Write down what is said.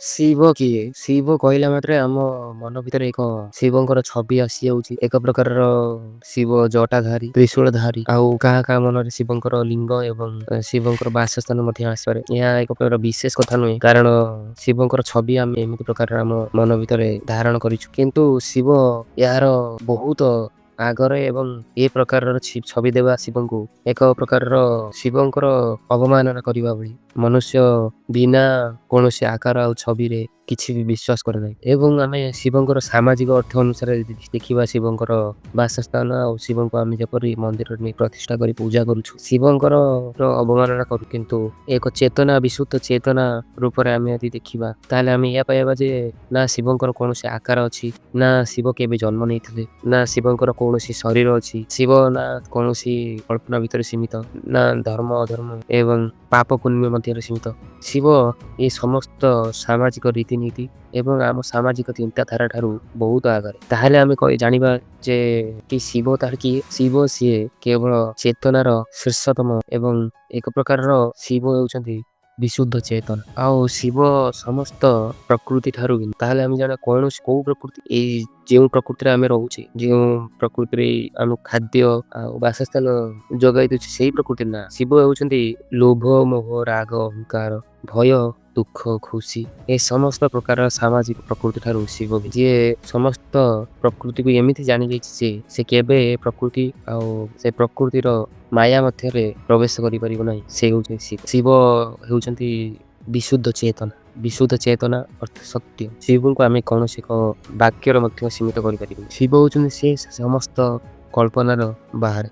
ଶିବ କିଏ? ଶିବ କହିଲା ମାତ୍ରେ ଆମ ମନ ଭିତରେ ଏକ ଶିବଙ୍କର ଛବି ଆସିଯାଉଛି, ଏକ ପ୍ରକାରର ଶିବ ଜଟାଧାରୀ, ତ୍ରିଶୂଳଧାରୀ, ଆଉ କାହା କାହା ମନରେ ଶିବଙ୍କର ଲିଙ୍ଗ ଏବଂ ଶିବଙ୍କର ବାସସ୍ଥାନ ମଧ୍ୟ ଆସିପାରେ। ଏହା ଏକ ପ୍ରକାର ବିଶେଷ କଥା ନୁହେଁ, କାରଣ ଶିବଙ୍କର ଛବି ଆମେ ଏମିତି ପ୍ରକାରର ଆମ ମନ ଭିତରେ ଧାରଣ କରିଛୁ। କିନ୍ତୁ ଶିବ ଏହାର ବହୁତ ଆଗରେ ଏବଂ ଏ ପ୍ରକାରର ଛବି ଦେବା ଶିବଙ୍କୁ ଏକ ପ୍ରକାରର ଶିବଙ୍କର ଅବମାନନା କରିବା ଭଳି। ମନୁଷ୍ୟ ବିନା କୌଣସି ଆକାର ଆଉ ଛବିରେ କିଛି ବି ବିଶ୍ୱାସ କରେ ନାହିଁ। ଏବଂ ଆମେ ଶିବଙ୍କର ସାମାଜିକ ଅର୍ଥ ଅନୁସାରେ ଯଦି ଦେଖିବା, ଶିବଙ୍କର ବାସସ୍ଥାନ ଆଉ ଶିବଙ୍କୁ ଆମେ ଯେପରି ମନ୍ଦିରରେ ନେଇ ପ୍ରତିଷ୍ଠା କରି ପୂଜା କରୁଛୁ, ଶିବଙ୍କର ଅବମାନନା କରୁ। କିନ୍ତୁ ଏକ ଚେତନା, ବିଶୁଦ୍ଧ ଚେତନା ରୂପରେ ଆମେ ଯଦି ଦେଖିବା, ତାହେଲେ ଆମେ ଏହା ପାଇବା ଯେ ନା ଶିବଙ୍କର କୌଣସି ଆକାର ଅଛି, ନା ଶିବ କେବେ ଜନ୍ମ ନେଇଥିଲେ, ନା ଶିବଙ୍କର କୌଣସି ଶରୀର ଅଛି। ଶିବ ନା କୌଣସି କଳ୍ପନା ଭିତରେ ସୀମିତ, ନା ଧର୍ମ ଅଧର୍ମ ଏବଂ ପାପ ପୁଣ୍ୟ ମଧ୍ୟରେ ସୀମିତ। ଶିବ ଏ ସମସ୍ତ ସାମାଜିକ ରୀତିନୀତି ଏବଂ ଆମ ସାମାଜିକ ଚିନ୍ତାଧାରା ଠାରୁ ବହୁତ ଆଗରେ। ତାହେଲେ ଆମେ କହି ଜାଣିବା ଯେ କି ଶିବ ତାର କିଏ? ଶିବ ସିଏ କେବଳ ଚେତନାର ଶୀର୍ଷତମ ଏବଂ ଏକ ପ୍ରକାରର ଶିବ ହେଉଛନ୍ତି ବିଶୁଦ୍ଧ ଚେତନା, ଆଉ ଶିବ ସମସ୍ତ ପ୍ରକୃତି ଠାରୁ ଭିନ୍ନ। ତାହେଲେ ଆମେ ଜାଣିବା କୌଣସି କୋଉ ପ୍ରକୃତି? ଏଇ ଯେଉଁ ପ୍ରକୃତିରେ ଆମେ ରହୁଛେ, ଯେଉଁ ପ୍ରକୃତିରେ ଆମକୁ ଖାଦ୍ୟ ଆଉ ବାସସ୍ଥାନ ଯୋଗାଇ ଦଉଛି, ସେଇ ପ୍ରକୃତି ନା। ଶିବ ହେଉଛନ୍ତି ଲୋଭ, ମୋହ, ରାଗ, ଅହଙ୍କାର, ଭୟ, ଦୁଃଖ, ଖୁସି, ଏ ସମସ୍ତ ପ୍ରକାର ସାମାଜିକ ପ୍ରକୃତି ଠାରୁ ଶିବ, ଯିଏ ସମସ୍ତ ପ୍ରକୃତିକୁ ଏମିତି ଜାଣି ଦେଇଛି ଯେ ସେ କେବେ ପ୍ରକୃତି ଆଉ ସେ ପ୍ରକୃତିର ମାୟା ମଧ୍ୟରେ ପ୍ରବେଶ କରିପାରିବ ନାହିଁ, ସେ ହେଉଛନ୍ତି ଶିବ। ଶିବ ହେଉଛନ୍ତି ବିଶୁଦ୍ଧ ଚେତନା। ବିଶୁଦ୍ଧ ଚେତନା ଅର୍ଥ ସତ୍ୟ। ଶିବଙ୍କୁ ଆମେ କୌଣସି ଏକ ବାକ୍ୟର ମଧ୍ୟ ସୀମିତ କରିପାରିବୁ। ଶିବ ହେଉଛନ୍ତି ସେ ସମସ୍ତ କଳ୍ପନାର ବାହାରେ।